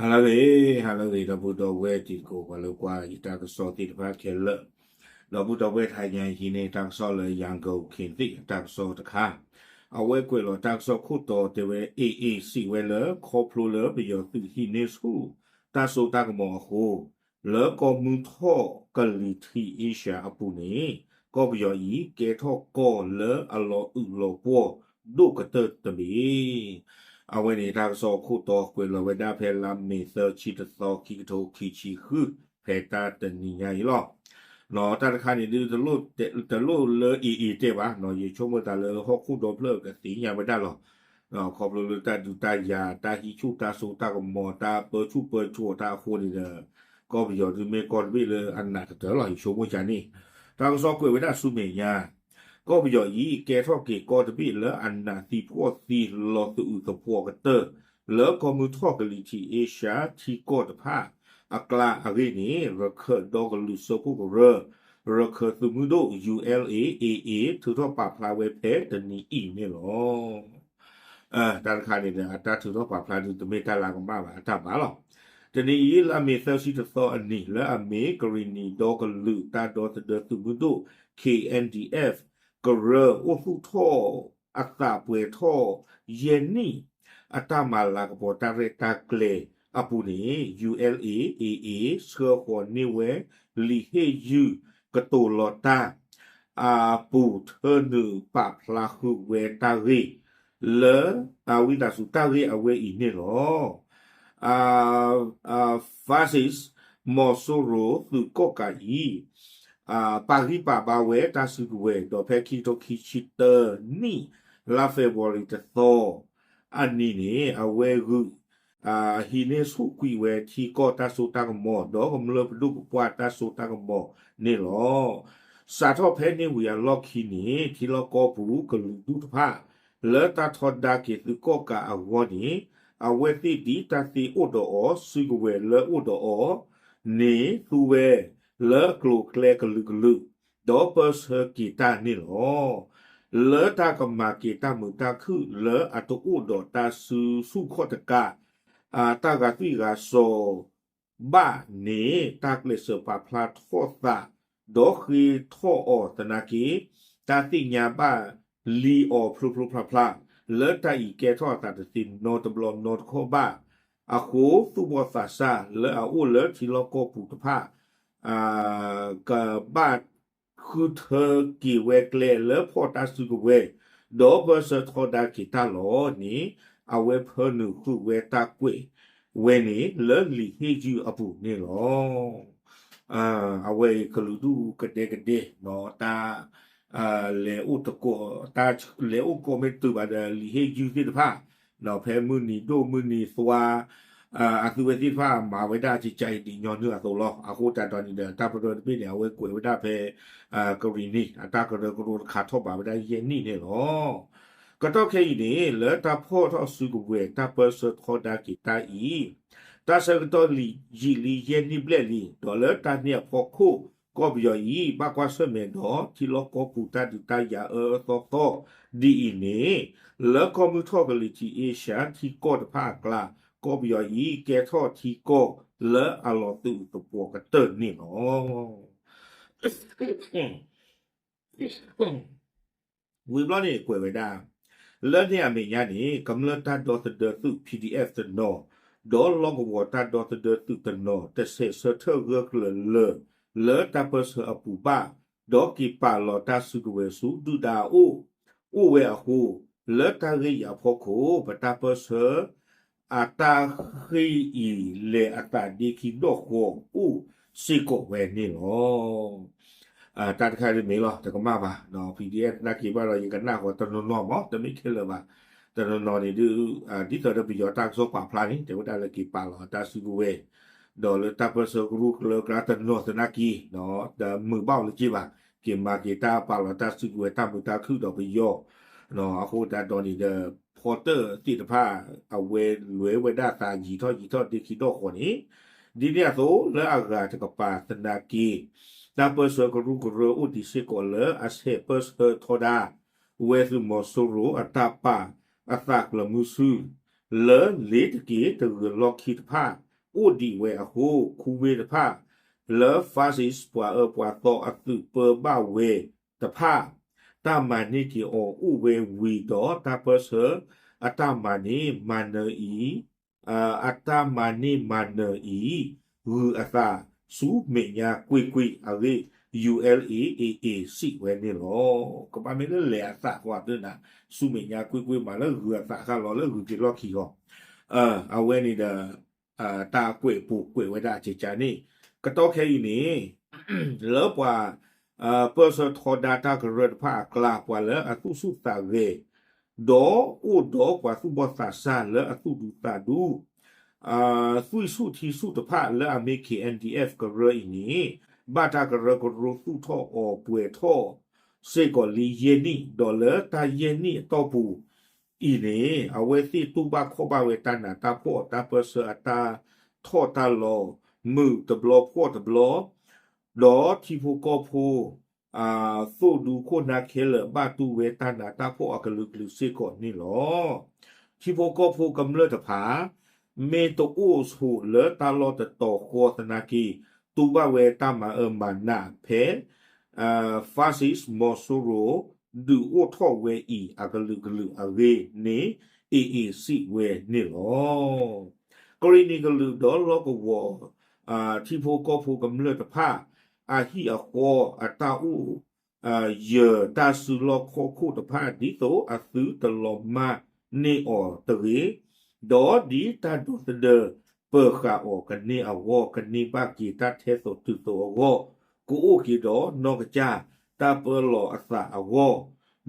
ဟါလၢအဂ့ၤ, ဟါလၢအဂ့ၤ ဒီပုၢ်ဒီဝဲၢ်တံၤသကိး ပှၤလၢကွၢ်ယတၢ်ကစီၣ်သ့ၣ်တဖၣ်ခဲလၢာ်, ဒီပုၢ်ဒီဝဲၢ်တဟါညါအံၤန့ၣ် တၢ်ကစီၣ်လၢ ယၤကိၤခ့သ့ၣ် အတၢ်ကစီၣ်တခါ, အဝဲကွဲးလီၤတၢ်ကစီၣ်ခိၣ်တီတဲဝဲ AA စံးဝဲလၢ ခီဖျိလၢပယီၤသုးဟံးန့ၢ်ဆူၣ် တၢ်စိတၢ်ကမီၤအဃိ လၢကီၢ်မုၢ်ထီၣ်ကလံၤထံးအ့ရှါအပူၤန့ၣ် ကီၢ်ပယီၤအံၤ ကဲထီၣ်ကီၢ်လၢအလီၤအုးလီၤပှီၢ်ဒိၣ်ကတၢၢ်တဘ့ၣ်. အဝဲန့ၣ် တၢ်ကစီၣ်အခိၣ်တီကွဲးလီၤဝဲဒၣ်ဖဲလါမ့ၤသၢဆံတသီ ခံကထိခံဆံဃု ဖဲတၢ်တနံၤညါအံၤလီၤ. တၢ်တခါန့ၣ်ဒုး တလိၣ်လၢ AA တဲဘၣ်, ယဆိကမိၣ်သးလၢဟီၣ်ခိၣ်ဒီဖျၢၣ်ကသ့ၣ်ညါဝဲဒၣ်လီၤ. ခီဖျိလၢတၢ်ဒုးတၢ်ယၤ တၢ်ဟံးဆူၣ်တၢ်စိတၢ်ကမီၤ တၢ်ပၢဆူၣ်ပၢစိးတၢ်အဃိန့ၣ်ဒီး ကီၢ်ပယီၤဒုးမ့ၢ်ကီၢ်တဘ့ၣ်လၢအနးကတၢၢ်လီၤ ယဆိကမိၣ်ကန့ၣ်. တၢ်ကစီၣ်ကွဲးဝဲဒၣ်ဆူမဲာ်ညါ, ကီၢ်ပယီၤအံၤ ကဲထီၣ်က့ၤကီၢ်တဘ့ၣ်လၢအနးသံဖှီၣ်သံ လီၤသအုးသဖှီၣ်ကတၢၢ် လၢကီၢ်မုၢ်ထီၣ်ကလံၤထံးအ့ရှါထံကီၢ်တဖၣ်အကျါအဂ့ၢ်န့ၣ် ရခၢၣ်ဒီကလုာ်စၢဖှိၣ်ကရၢ ရခၢၣ်သုးမုၢ်ဒိၣ် ယူႇအဲလ်ဢေ AA ထုးထီၣ်ပာ်ဖျါဝဲဖဲတနံၤအံၤန့ၣ်လီၤ. တၢ်တခါန့ၣ်ဒီး အတၢ်ထုးထီၣ်ပာ်ဖျါဒုးတမ့ၢ်တၢ်လၤကမၣ်ဘၣ် အတၢ်ဘၣ်လီၤ. တနံၤအံၤ လါမ့ၤသၢဆံတသီအနံၤ လၢအမ့ၢ်ကရံၣ်နံၤဒီကလုာ်တၢ်ဒီသဒၢသုးမုၢ်ဒိၣ် K N D F ကရၢအိၣ်သူၣ်ထီၣ်အသးပှဲၤထီၣ်ယဲၢ်နံၣ် အတၢ်မၤလၤကပီၤတၢ်ရဲၣ်တၢ်ကျဲၤအပူၤန့ၣ် ယူၣ်အဲလ်အ့ AA ဆှၢဃီၤန့ၢ်ဝဲ လံာ်ဟ့ၣ်ယုၢ်ကတိၤလီၤတၢ် အပူၤထၢနုာ်ပာ်ဖျါဃုာ်ဝဲတၢ်ဂ့ၢ် လၢအဝံသးစူၤတၢ်ဂ့ၢ်အဝဲအံၤန့ၣ်လီၤ. ဖါစံး မီၤစိရိၤသုးကီၣ်ကးအံၤ ပာ်ဂံၢ်ပာ်ဘါဝဲတၢ်စုကဝဲၤ ဒီးဖဲခံကထိခံဆံတၢနံၣ် လါဖ့ၤဘြူၤအါရံၤတသီအနံၤန့ၣ် အဝဲဂုာ် ဟံးန့ၢ်ဆူၣ်ကွံာ်ဝဲထံကီၢ်တၢ်စိတၢ်ကမီၤ ဒီးကမျၢၢ်ပဒိၣ်ပပှၢ်တၢ်စိတၢ်ကမီၤန့ၣ်လီၤ. စးထီၣ်ဖဲန့ၣ်ဝံၤအလီၢ်ခံန့ၣ် ထံလီၢ်ကီၢ်ပူၤကလုာ်ဒူၣ်တဖၣ် လၢတၢ်ထီဒါက့ၤသုးကီၣ်ကးအဂီၢ်န့ၣ် အဝဲသ့ၣ်ဒ်တၢ်သ့အိၣ်ဒီးအီၤ စုကဝဲၤလၢအိၣ်ဒီးအီၤန့ၣ် သူဝဲ လၢကျိၤကျဲကလုာ်ကလုာ် ဒီးပၢဆှၢက့ၤတၢ်န့ၣ်လီၤ. လၢတၢ်ကမၤက့ၤတၢ်မုာ်တၢ်ခုၣ်လၢအတအိၣ်ဒီးတၢ်စုဆူၣ်ခီၣ်တကး တၢ်ဂာ်သွံၣ်ဂာ်စီၤ ဘၣ်န့ၣ် တၢ်ကျဲးစၢးပာ်ဖျါထီၣ်သး ဒီးဃ့ထီၣ်အီၤသနာ်က့ တၢ်သ့ၣ်ညါဘၣ်လံအီၤဖျိဖျိဖျါဖျါ လၢတၢ်အံၤကဲထီၣ်အသးတသ့နီတဘျီနီတခီၣ်ဘၣ်အဃိ သူၣ်ဘီၣ်သးစၢ်လၢအအိၣ်လၢထံလီၢ်ကီၢ်ပူၤတဖၣ် ကဘၣ်ဃုထၢက့ၤဝဲကျဲလၢဖီၣ်တၢ်စုကဝဲၤ ဒီးပၢဆှၢထီဒါက့ၤတၢ်လီၤန့ၣ် အဝဲဖၢနုာ်ဃုာ်ဝဲတၢ်ကွဲးဝဲန့ၣ်လၢလံာ်ဟ့ၣ်ယုၢ်အပူၤန့ၣ်လီၤ. အဝဲအံၤကလုာ်ဒူၣ်ကဒဲကဒဲ တၢ် လဲၤအိၣ်တကိး တၢ်လဲၤအိၣ်ကိးမ့ၢ်တုၤဘၣ်ဒီးလံာ်ဟ့ၣ်ယုၢ်သ့ၣ်တဖၣ် ဖဲမုၢ်နံၤဒိၣ်မုၢ်နံၤသွါ အသုဝဲသ့ၣ်တဖၣ်မၤဝဲဒၣ်ကကးအံၤဒ်ညီနုၢ်အသိးလီၤ. အဃိသတးဒီးန့ၣ်ဒီး တၢ်ပရၢတဘ့ၣ်န့ၣ် အဝဲကွဲးဝဲဒၣ်ဖဲ ကရံၣ်နံၤ အတၢ်ကရၢကရိတခါထီၣ်ဘးဝဲဒၣ်ယဲၢ်နံၣ်န့ၣ်လီၤ. ကတီၢ်ခဲအံၤန့ၣ် လၢတၢ်ဖီၣ်ထီၣ်စုကဝဲၤတၢ်ပၢဆှၢထီဒါက့ၤတၢ်အံၤ တၢ်ဆၢကတီၢ်လံယံာ်လံယဲၢ်နံၣ်ဘျဲၣ်လံ ဒီးလၢတၢ်န့ၣ်အဖီခိၣ် ကီၢ်ပယီၤအံၤ ဘၣ်ကွၢ်ဆၢၣ်မဲာ်ဒီး ထံလီၢ်ကီၢ်ပူၤတၢ်ဒုးတၢ်ယၤအၢအၢသီသီဒ်အံၤန့ၣ် လၢကီၢ်မုၢ်ထီၣ်ကလံၤထံးအ့ရှါထံကီၢ်တဖၣ်အကျါ ကီၢ်ပယီၤအံၤ ကဲထီၣ်ထံကီၢ်လၢအလီၤသးအုးသပှီၤကတၢၢ်န့ၣ်လီၤ. ဝံၤဘျီန့ၣ်ကွဲးဝဲဒၣ် လၢန့ၣ်အမဲာ်ညါန့ၣ် ကမျၢၢ်တၢ်ဒီသဒၢသုး PDF တနီၤ ဒီးလီၢ်ကဝီၤတၢ်ဒီသဒၢသုးတနီၤ တဆဲးဆၢထၢၣ်ဂၢၢ်ကျၢၤလၢာ် လၢတၢ်ပၢဆှၢအပူၤဘၣ် ဒီးက့ၤပာ်လီၤတၢ်စုကဝဲၤဆူဒုၣ်ဒါအအိၣ် အိၣ်ဝဲအဃိ လၢတၢ်ဂ့ၢ်အံၤအဖီခိၣ် ပတၢ်ပၢဆှၢ အတၢ်ဃ့ၢ်အံၤလဲၤအသးဒ့ခံဒီၣ်ဃီအိၣ်စ့ၢ်ကီးဝဲန့ၣ်လီၤ. တၢ်တခါဒ်မ့ၢ်လီၤ တကမၣ်ဘၣ် PDF သနာ်က့ဘၣ်ဒီး ယကနၣ်ဃီတနီၤနီၤမး တမ့ၢ်ခဲလၢာ်ဘၣ် တနီၤနီၤန့ၣ်ဒ် ဒ်သိးဒီးပယီၤတၢ်ကစီၣ်ပာ်ဖျါန့ၣ် တဲဝဲဒၣ်လၢက့ၤပာ်လီၤတၢ်စုကဝဲၤ ဒီးလၢတၢ်ပၢဆှၢကရူၢ်ကရၢကျါတနီၤသနာ်က့ တမုာ်ဘၣ်အိၣ်လၢၤဘၣ် က့ၤမၤက့ၤတၢ်ပာ်လီၤတၢ်စုကဝဲၤတၢ်မုာ်တၢ်ခုၣ်ဒီးပယီၤ အဃိသတးဒီးန့ၣ်ဒီး ဖီတၢၣ်သ့ၣ်တဖၣ် အဝဲလဲၤဝဲဒၣ်သးယံာ်ထီၣ်ယံာ်ထီၣ်ဒ့ခံဒီၣ်ဃီန့ၣ် ဒ်န့ၣ်အသိးလၢအဂၤတကပၤသနာ်က့ တၢ်ပၢဆှၢကရူၢ်ကရၢအိၣ်ဒံးစ့ၢ်ကီးလၢအဆဲးပၢဆှၢထီဒါ ဝဲသုးမီၤစိရိၤအတၢ်ပာ်အသးကျၢၤမုဆူ လၢလ့ၤတက့ၤတဂုၤလီၢ်ခံတဖၣ် အိၣ်ဒံးဝဲအဃိ ခူဝ့တဖၣ် လၢ fascist ပှၤအၢပှၤသီအသုးပၢဘၣ်ဝဲတဖၣ် တၢ်မၤန့ၢ်က့ၤအီၤအိၣ်ဝဲဝံၤဒီး တၢ်ပၢၢ်ဆၢအတၢ်မၤန့ၢ်မၤနၢၤအံၤ အတၢ်မၤန့ၢ်မၤနၢၤအံၤ ဂုၤအသးဆူမဲာ်ညါကွ့ၢ်ကွ့ၢ်အဂ့ၢ် ယူႇအဲလ်အ့ စံးဝဲန့ၣ်လီၤ. ကဘၣ်မ့ၢ်လၢလဲၤအသးဃီဒၣ်နၤ ဆူမဲာ်ညါကွ့ၢ်ကွ့ၢ်မးလၢဂုၤအသးဃၣ်လီၤလၢဂုၤက့ၤလီၢ်ခံဃီ အဝဲန့ၣ်ဒီး တၢ်ကွဲးပူၤကွဲးဝဲဒၣ်အကကါန့ၣ် ကတီၢ်ခဲအံၤန့ၣ် လၢပှၤ ပၢၢ်ဆၢထီဒါတၢ်ကရၢတဖၣ်အကျါ ပှၤလၢအသူၣ်ဆူၣ်သးဂဲၤ ဒီးအိၣ်ဒီးပှၤသူၣ်ဘီၣ်သးစၢ်လၢအသူၣ်ဒူသးဒူ သွံၣ်ဆူၣ်ထံဆူၣ်တဖၣ်လၢအမ့ၢ် KNDF ကရၢအံၤန့ၣ် ဘၣ်တၢ်ကရၢကရိသူၣ်ထီၣ်အီၤပှဲၤထီၣ်စ့ၢ်ကီးလံယဲၢ်နံၣ် ဒီးလၢတၢ်ယဲၢ်နံၣ်အတီၢ်ပူၤအံၤန့ၣ် အဝဲသ့ၣ်တူၢ်ဘၣ်ခီၣ်ဘၣ်ဝဲတၢ်နးတၢ်ဖှီၣ်တၢ်ပၢၢ်ဆၢအတၢ်ထီၣ်တၢ်လီၤ မုာ်တဘျီဖှီၣ်တဘျီ ဒီးထံဖိကီၢ်ဖိ သိၣ်ဒူခိၣ်နၢ်ခဲလၢာ်ဘၣ်တူၢ်ဝဲတၢ်နးတၢ်ဖှီၣ်အကလုာ်ကလုာ်စ့ၢ်ကီးန့ၣ်လီၤ. ထံဖိကီၢ်ဖိကမျၢၢ်တဖၣ် မ့ၢ်တအိၣ်ဆိးလၢတၢ်လီၢ်တတီၤဃီသနာ်က့ တူၢ်ဘၣ်ဝဲတၢ်မၤအၢမၤနးဖဲ fascist မီၤစိရိၤ ဒုးအိၣ်ထီၣ်ဝဲအံၤအကလုာ်ကလုာ်အဂ့ၢ်န့ၣ် AA စံးဝဲန့ၣ်လီၤ. ကရံၣ်နံၤကလုာ်ဒီးလီၢ်ကဝီၤ ထံဖိကီၢ်ဖိကမျၢၢ်တဖၣ် အဟံၣ်အဃီအတၢ်အိၣ် ယၢၤတၢ်စုလီၢ်ခီၣ်ခိၣ်တဖၣ် ဒ်သိးအသုတလီၤမၢ်န့ၢ်အီၤတဂ့ၤ, ဒီးဒ်တၢ်ဒီသဒၢပၢၤဃာ်အီၤကန့ၢ်အဂီၢ် ကန့ၢ်ဘၣ်က့ၤတၢ်ထဲသိးတုၤသိးအဂီၢ်, ကအိၣ်က့ၤဒီးနီၢ်ကစၢ်တၢ်ပၢလီၤအသးအဂီၢ်,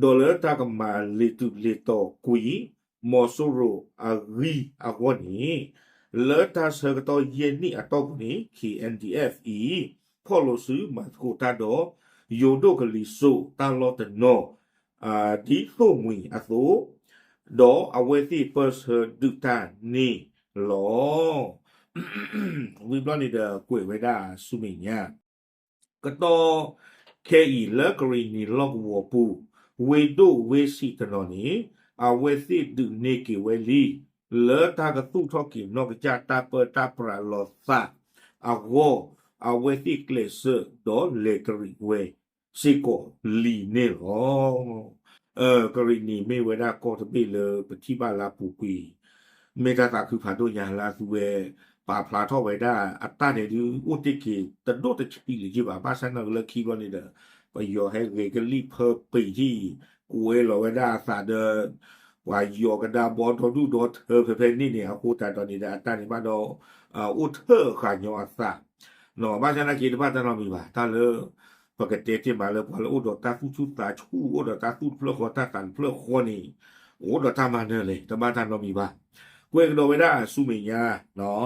ဒီးလၢတၢ်ကမၤလ့ၤတုၤလ့ၤတီၤကွံာ် မီၤစိရိၤအဂံၢ်အဂီၢ်န့ၣ်, လၢတၢ်ဆၢကတီၢ်ယဲၢ်နံၣ်အတီၢ်ပူၤန့ၣ် KNDF အံၤ ဖီၣ်လိာ်စုမၤသကိးတၢ်ဒီး ယိၤဒိၣ်ကလံၤစိးတၢ်လီၢ်တနီၤ ဒ်သိၣ်မှံၤအသိး, ဒီးအဝဲသ့ၣ်ပၢၢ်ဆၢဒုးတၢ်န့ၣ်လီၤ. ဝံၤဘျီန့ၣ်ဒီးကွဲးဝဲဒၣ်ဆူမဲာ်ညါ ကတီၢ်ခဲအံၤလၢကရံၣ်နံၤလီၢ်ကဝီၤပူၤ, ဝ့ၢ်ဒိၣ်ဝ့ၢ်ဆံးတနီၤန့ၣ် အဝဲသ့ၣ်ဒုးန့ၢ်က့ၤဝဲလံ, လၢတၢ်ကသူၣ်ထီၣ်က့ၤနီၢ်ကစၢ်တၢ်ပၢတၢ်ပြးလီၤသးအဂီၢ်, အဝဲသ့ၣ်ကျဲးစၢးဒီးလဲၤတရံးဝဲစ့ၢ်ကီးလံန့ၣ်လီၤ. ကရံၣ်နံၤမ့ၢ်ဝဲဒၣ်ကီၢ်တဘ့ၣ်လၢပထံၣ်ဘၣ်လၢအပူၤကွံာ် မ့ၢ်တၢ်သးခုဖးဒိၣ်ညါလၢအသုဝဲပာ်ဖျါထီၣ်ဝဲဒၣ်အတၢ်န့ၣ်ဒုး အိၣ်တ့ၢ်က့ၤတဒိၣ်တဆံးလၢၤဘၣ်. ဘၣ်ဆၣ်နာ်က့လၢခံဘျီန့ၣ်ဒီး ပယီၤဟဲဂဲၤကလံၣ်ဖၢပံာ်ထံၣ် ကွဲးလီၤဝဲဒၣ်အသးဒီး ပှၤယီၤကဒါဘီဒီဒူၣ်ဒီထၢဖဲဖဲန့ၣ်န့ၣ် အဃိသတးဒီးန့ၣ်ဒီး အတၢ်န့ၣ်ဘၣ်ဒီး အိၣ်ထၢၣ်ဃာ်ညီအသး ဘၣ်ဆၣ်နာ်က့တဘၣ်တၢ်နီတမံၤဘၣ်. တၢ်လၢ ပကတဲတ့ၢ်မးလၢပှၤလၢအိၣ်ဒီးတၢ်သူၣ်ဆူၣ်သးဆူၣ် အိၣ်ဒီးတၢ်သူၣ်တဖျၢၣ်ဃီတၢ်သးတဖျၢၣ်ဃီန့ၣ် အိၣ်ဒီးတၢ်မၤနၢၤလဲၣ် တဘၣ်တၢ်နီတမံၤဘၣ်. ကွဲးကဒီးဝဲဒၣ်ဆူမဲာ်ညါ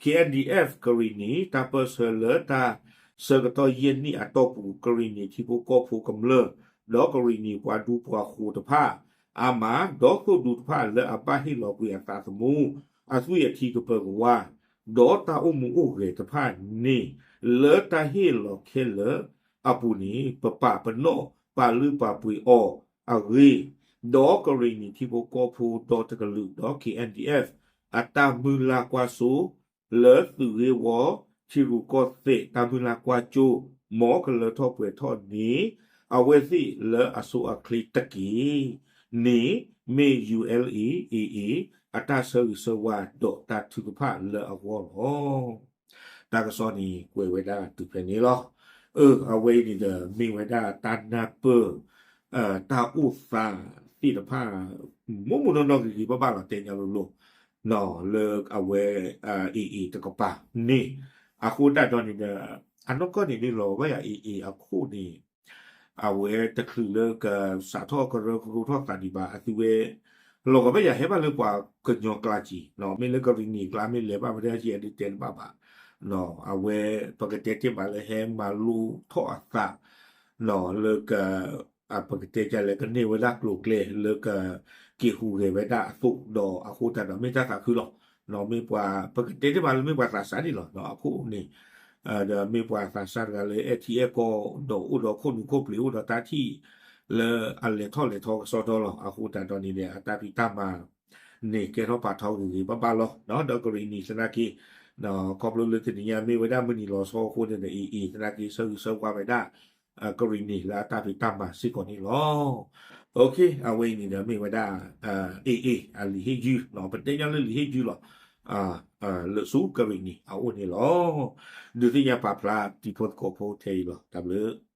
KNDF ကရံၣ်နံၤ တၢ်ပၢၢ်ဆၢလၢတၢ်ဆၢကတီၢ်ယဲၢ်နံၣ်အတီၢ်ပူၤ ကရံၣ်နံၤထံဖိကီၢ်ဖိကမျၢၢ် ဒီးကရံၣ်နံၤပှၤဒူပှၤဃိၤတဖၣ် အါမး ဒီးသိၣ်ဒူတဖၣ်လၢအဘၣ်ဟ့ၣ်လီၤကွံာ်အသးသမူ အသွံၣ်အထံကပၢၤကဝါ ဒီးတၢ်အိၣ်မူအိၣ်ဂဲၤတဖၣ်န့ၣ် လၢတၢ်ဟ့ၣ်လီၤခဲလၢာ်အပူၤန့ၣ် ပပာ်ပနီၣ်ပာ်လုၢ်ပာ်ပှ့ၤအီၤအဂ့ၢ်, ဒီးကရံၣ်နံၤထံဖိကီၢ်ဖိဒီတကလုာ်ဒီး KNDF အတၢ်မုၢ်လၢ်ကွၢ်စိ လၢသုးဂ့ၢ်ဝီ ထံရူၢ်ကီၢ်သဲးတၢ်မုၢ်လၢ်ကွၢ်စိ မ်ကလၢထီၣ်ပှဲၤထီၣ်န့ၣ် အဝဲသ့ၣ်လၢအဆိအချ့တက့ၢ်န့ၣ် မ့ၢ် ယူႇအဲလ်အ့ AA အတၢ်ဆၢဂ့ၤဆၢဝါဒီးတၢ်ထုကဖၣ်လၢအဂီၢ်လီၤ. တၢ်ကစီၣ်န့ၣ်ကွဲးဝဲဒၣ်တုၤဖဲန့ၣ်လီၤ. အၢ အဝဲအံၤန့ၣ်ဒီးမ့ၢ်ဝဲဒၣ်တၢ်နၢ်ပၢၢ် တၢ်အိၣ်သးသ့ၣ်တဖၣ် မိၢ်မိၢ်နီၢ်နီၢ်ဂ့ၤဂ့ၤဘၣ်ဘၣ်လီၤ တဲညါလိၤလိၤ လၢအဝဲ AA တကပၤန့ၣ် အဃိသတးဒီးန့ၣ်ဒီး အနီၢ်ကီၢ်န့ၣ်န့ၣ်လီၤ ဘၣ်ယၤ AA အခိၣ်န့ၣ် အဝဲတချုးလၢကစးထီၣ်ကရၢကရိထီၣ်သးဒံးဘၣ် အသုဝဲ လီၤကဘၣ်ယၤဟဲဘၣ်လၢပှၤကညီကျါက့ၤ မ့ၢ်လၢကရံၣ်နံၤကျါ မ့ၢ်လဲၤဘၣ်ဝဲဒၣ်ယဲၢ်ဒုးတဲတဘၣ်ဘၣ် အဝဲ ပကတဲတ့ၢ်မးလၢဟဲမၤလိထီၣ်အသး လၢက ပကတဲကလဲၣ် ကန့ၢ်ဝဲဒၣ်ကျိၤကျဲလၢက က့ၤဟူးဂဲၤဝဲဒၣ်အသိး ဒီးအဃိသတးဒီးမ့ၢ်တၢ်သးခုလီၤ. မ့ၢ်ပှၤ ပကတဲတ့ၢ်မးလၢမ့ၢ်ပှၤသးစၢ်န့ၣ်လီၤ အခိၣ်န့ၣ် ဒီးမ့ၢ်ပှၤသးစၢ်တဂၤလၢအဲၣ်ထံအဲၣ်ကီၢ် ဒီးအိၣ်ဒီးခိၣ်နူာ်ခိၣ်ပျံၤ အိၣ်ဒီးတၢ်ထံၣ်လၢအလဲၤထီၣ်လဲၤထီကစီဒီလီၤ. အဃိသတးဒီးန့ၣ်န့ၣ် အတၢ်ဖံးတၢ်မၤန့ၣ် ကဲထီၣ်ပာ်ထီဂ့ၤဂ့ၤဘၣ်ဘၣ်လီၤ. ဒီးကရံၣ်နံၤသနာ်က့ ခီဖျိလၢတနံၤညါမ့ၢ်ဝဲဒၣ်မုၢ်နံၤလီၤဆီအဃိန့ၣ်ဒီး AA သနာ်က့ဆၢဂ့ၤဆၢဝါဝဲဒၣ် ကရံၣ်နံၣ်လၢအတၢ်ဖံးတၢ်မၤစ့ၢ်ကီးန့ၣ်လီၤ. အဝဲအံၤန့ၣ်ဒီးမ့ၢ်ဝဲဒၣ် AA အလံာ်ဟ့ၣ်ယုၢ်, ပတဲညီလၢလံာ်ဟ့ၣ်ယုၢ်လီၤ. လၢဆူကရံၣ်နံၣ်အအိၣ်န့ၣ်လီၤ. ဒုးသ့ၣ်ညါပာ်ဖျါတံၤဖိသကိးဖိထဲအံၤလီၤ. တၢ်ဘျုး